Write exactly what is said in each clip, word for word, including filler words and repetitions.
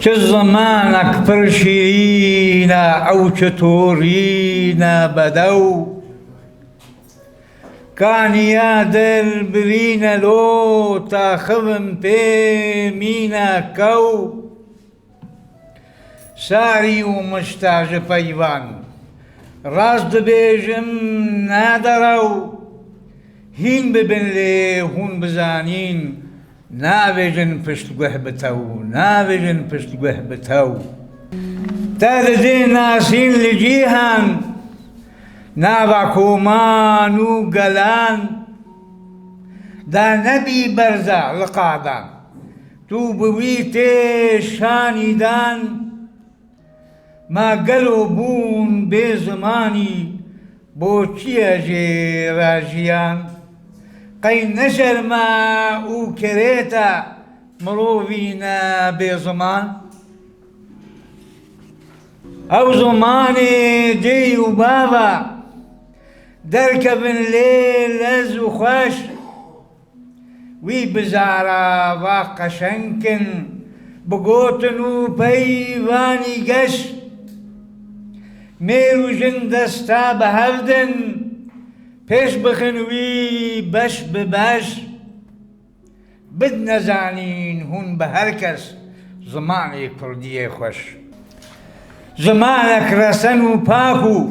Çi zimanek pir şîrîn e ew, çi torîn e bedew. Kaniya der birîne lo, taxivin pê mîne kew. Sarî û mişta ji peyvan, rast dibêjim, nade rew. Hîn bibin lê hûn bizanîn, navêjin piştguh bi tew, navêjin piştguh bi tew. Te didê nasîn li cîhan, nava koman û gelan, da nebî berza li qadan. Tu bi wî tê şanî dan, ma gelo bûn bê zimanî, bo çi ye jê re jiyan? Qey ne şerm e û kerêt e mirovî ne bê ziman? Ew zimanê dê û bava derkevin lê lez û xweş. Wî bizara va qeşeng kin, bi gotin û peyvanî geş. Mêr û jin desta bi hev din, pêş bixin wî beş bi beş. Bid nezanîn hûn bi her kes zimanê kurdî yê xweş. Zimanek resen û pak û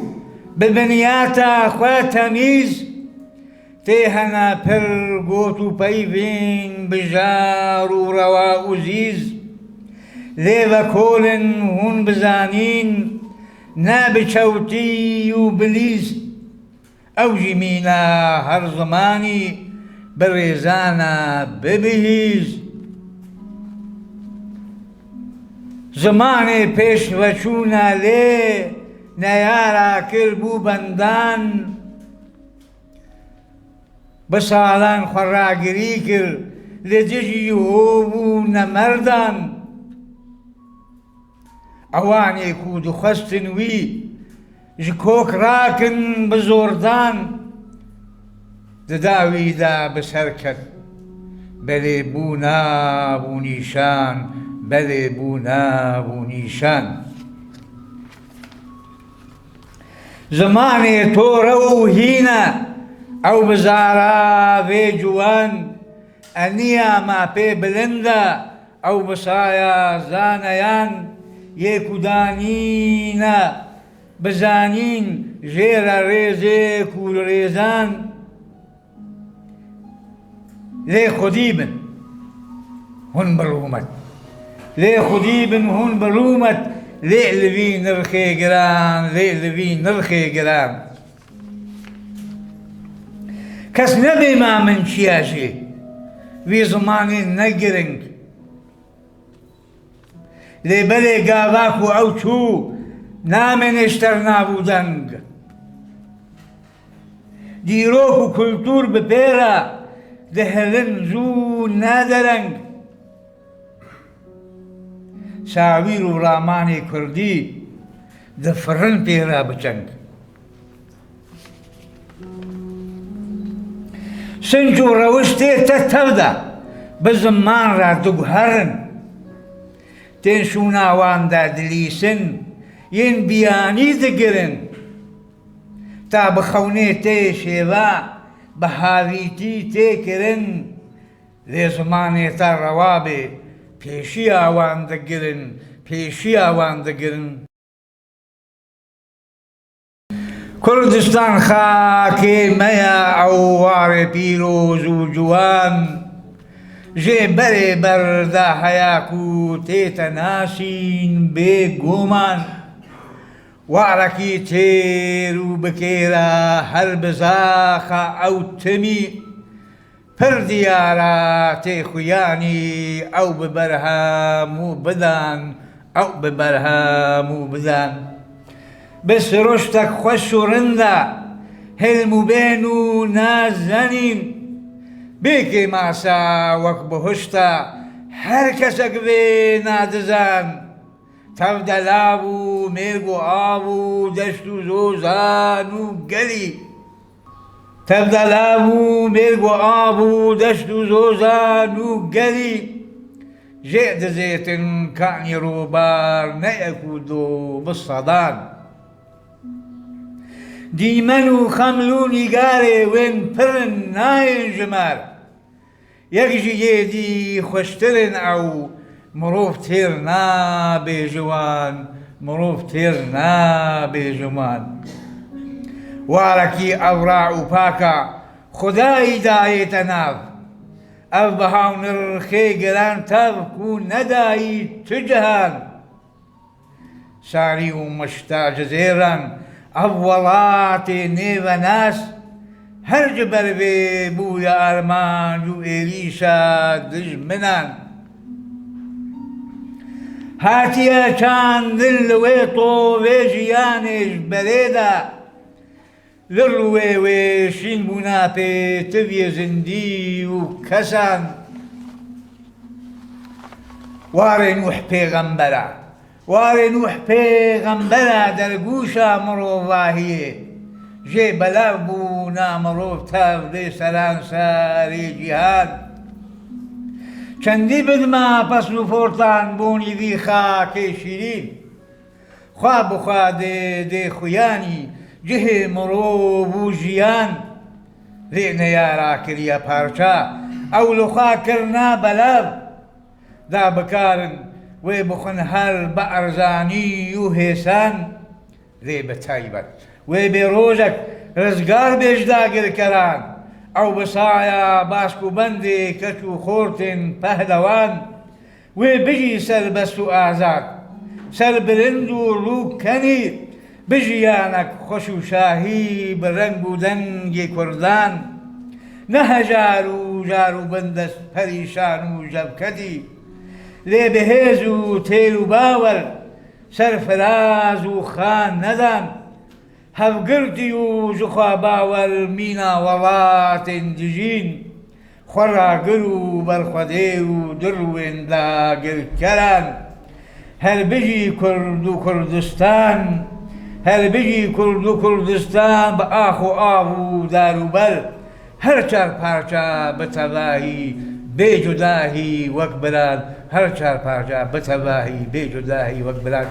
bi binyata xwe temîz, tê hene pir got û peyvên bi jar û rewa û zîz. Lê vekolin hûn bizanîn, ne bi çewtî û bi lîz. Ew jî mîna her zimanî bi rêzana bibihîz. Zimanê pêşveçûna lê neyara kir bû bendan. Bi salan xwe ragirî kir li dijî hov û nemerdan. Ewanê ku dixwestin wî ji kok rakin bi zordan, di dawî de bi ser ket. Belê bû nav û nîşan, belê bû nav û nîşan. Zimanê tore û hîn e, ew bi zara vê ciwan, eniya ma pê bilind e, ew bi saya zaneyan, yê ku danîne bizanîn jê re rêzê ku rêzan. Lê xwedî bin hûn bi rûmet. Lê xwedî bin hûn bi rûmet. Lê li vî nirxê giran, lê li vî nirxê giran. Kes nebê ma min çiya jê. Vî zimanê ne giring. Lê belê gava ku ew çû, namêne ji ter nav û deng. Dîrok û kultûr bi pê re dihilin zû ne dereng. Sawîr û ramanê kurdî difirin pê re bi çeng. Sinc û rewiştê te tev de bi ziman re diguherin. Tên şûna wan de dilîsin, yên biyanî digirin. Ta bi xewnê tê şêve, bi havîtî tê kirin. Lê zimanê te rewa bê, pêşiya wan digirin, pêşiya wan digirin. Kurdistan xakê me ye, ew warê pîroz û ciwan. Jê berê ber de heya ku tête nasîn bê guman. Warekî têr û bi kêr e, her bi zaxa ew timî. Pir diyar e tê xuyanî, ew bi berhem û bidan, ew bi berhem û bidan. Bi siruştek xweş û rind e, hilm û bên û nazenîn. Bê kêmasa wek bihuşt e, her kesek vê nadizan. Tev de lav û mêrg û av û deşt û zozan û gelî. Tev de lav û mêrg û av û deşt û zozan û gelî. Jê dizêtin kanî rûbar ne yek û du bi sedan. Dîmen û xeml û nîgarê wên pir in nayên ji mar. Yek ji yê dî xweştir in ew, mirov têr nabê ji wan, mirov têr nabê ji wan. Warekî ewra û paka Xwedayî dayê te nav. Ev biha û nirxê giran tev ku nedayî tu cihan. Sarî û mişta ji zêran ev welatê nêvenas, her ji ber vê bûye armanc û êrîşa dijminan. Hatiye çandin li wê tovê jiyanê ji berê de, li rûyê wê şîn bûna pê tiviyê zindî û kesan. Warê Nûh pêxembera, warê Nûh pêxembera dergûşa mirovahiyê. Jê belav bûna mirov tev lê seranserê cîhan. Çendî bidma pesn û fortan bonî vî xakê şîrîn. Xwe bi xwe dê, dê xuyanî cihê mirov û jiyan. Lê neyara kiriye parça, ew li xwe kirina belav. Da bikarin wê bixwin her bi erzanî û hêsan. Lê bi taybet wê bê rojek rizgar bê ji dagirkeran. Ew bi saya bask û bendê keç û xortên pehlewan. Wê bijî serbest û azad, serbilind û rûkenî, bi jiyanek xweş û şahî, bi reng û dengê kurdan. Ne hejar û jar û bindest, perîşan û jebkedî, lê bi hêz û têr û bawer, serfiraz û xan nedan. Hevgirtî û ji xwe bawer mîna welatên dijîn, xwe ragir û berxwedêr û dirwên dagirkeran. Her bijî Kurd û Kurdistan, her bijî Kurd û Kurdistan bi ax û av û dar û ber, her çar parça bi tevahî bê cudahî wek biran, her çar parça bi tevahî bê cudahî wek biran.